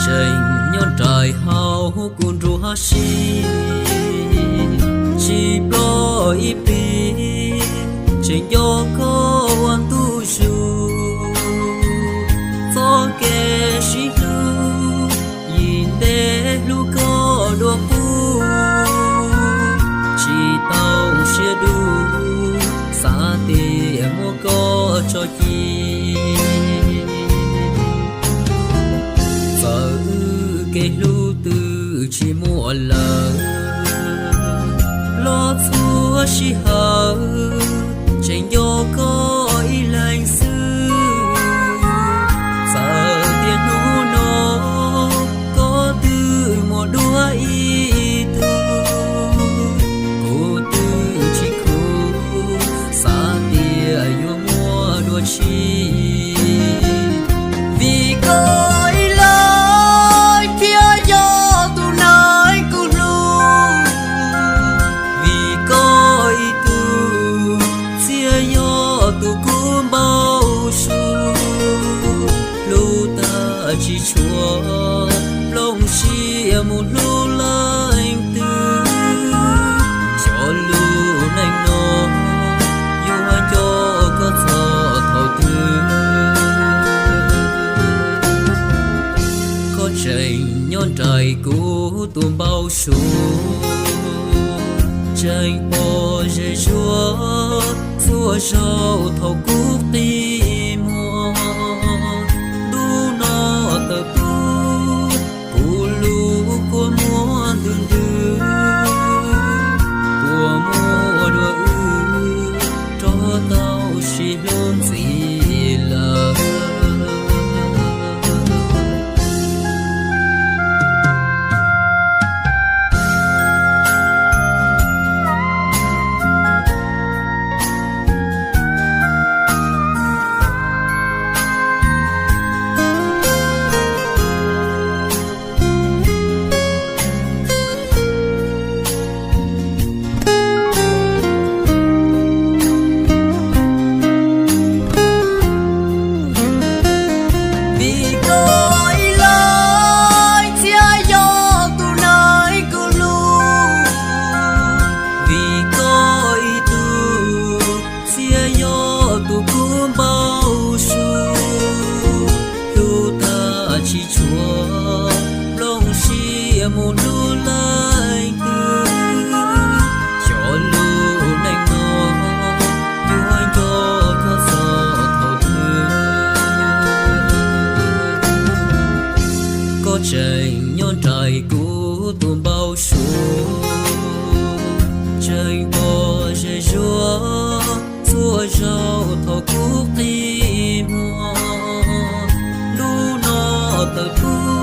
Tseem nyob nraim hauv kuv nruab siab, tsis ploj ib pliag, tseem nco koj ua ntu zus. Txoj kev sib hlub, yim ntev hlub koj dua qub, tsis tau siab dub, xav tias muab koj tso ci. Txawm wb kev hlub twb tsis muaj lawm, los txhua sij hawm tseem nco koj ib leeg xwb. Txawm tias hnub no koj twb muaj dua ib tug, kuv twb tsis khuv, xav tias yuav muaj dua tshiab. Vim koj ib leeg thiaj yog tus neeg kuv hlub, vim koj ib tug thiaj yog tus kuv npau suav. Hlub tag tsis tshua, plooj siab mus hlub leej twg, xyov lub neej no yuav nco koj txog thaum twg. Koj tseem nyob nraim kuv tus npau suav, tseem pom zem zuag txhua zaus thaum kuv qi muag. Ntu no tawm tuaj, kuv lub kua muag ntws ntws, kua muag dua wb rov tau sib hlub ntxiv lawm. Vim koj ib leeg thiaj yog tus neeg kuv hlub, vim koj ib tug thiaj yog tus kuv npau suav. Hlub tag tsis tshua, plooj siab mus hlub leej twg, xyov lub neej no yuav nco koj txog thaum twg. Koj tseem nyob nraim kuv tus npau suav, tseem pom zem zuag txhua zaus thaum kuv qi muag. Ntu no tawm tuaj,